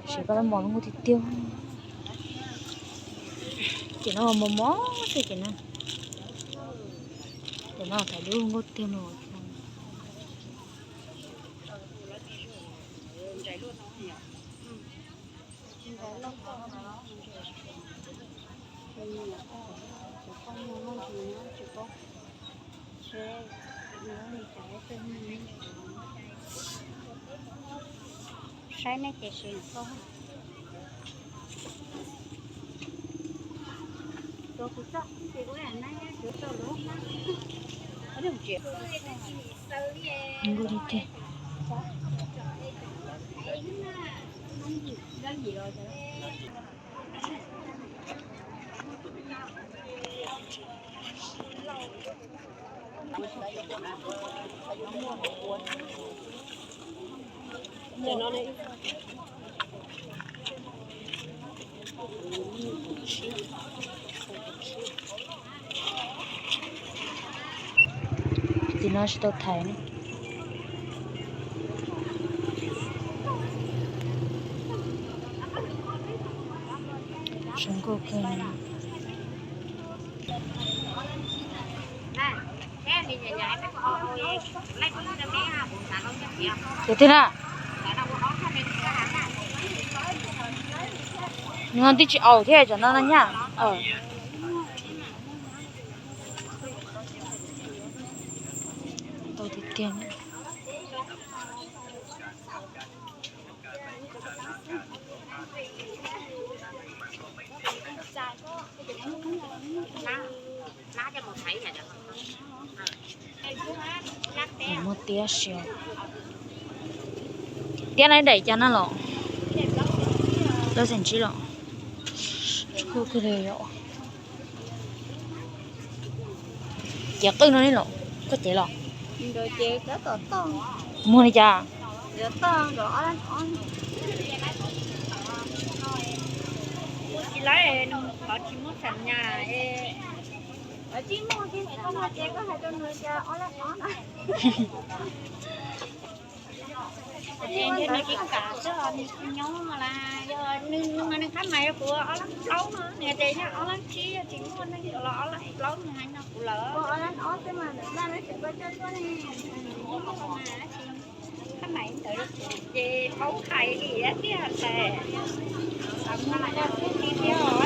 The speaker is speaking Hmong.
Siv koj lub mos zoo nkauj tiag tiag. Ces no mos mos xwb ces na. Ces no thaum lub zoo nkauj tiag no. Saib nej ces sis. Nkauj tiag tiag. Tim no tsis tau thaiv ne. Zoo nkauj kawg. Ces twg na, nws ho twb tsis aus thiab cov no no nyaj. Tau tiag tiag. Muaj tiab si. Tiab no daim cas na los? Plaub xees tsib los? Cev qwj no li los? Koj cev los? Muag li cas? Tsis laib, qhov tsis muaj xam nyas. Tsis muaj ces koj hais rau nws tias ob lab ob na. Nws tsis kam xwb, nws tsis nyob las, yog nws mas nws khab mais rau kuv ob lab plaub no, nws tias yog ob lab tsib, yog tsis muaj neeg yuav los ob lab plaub, nws hais no kuv lawm. Ob lab ob xwb mas nws laj lab tsis tau coj tuaj ne. Khab mais ntawd ces paub hais li tiag tiag ntag. Muag no yog xwb li thiab.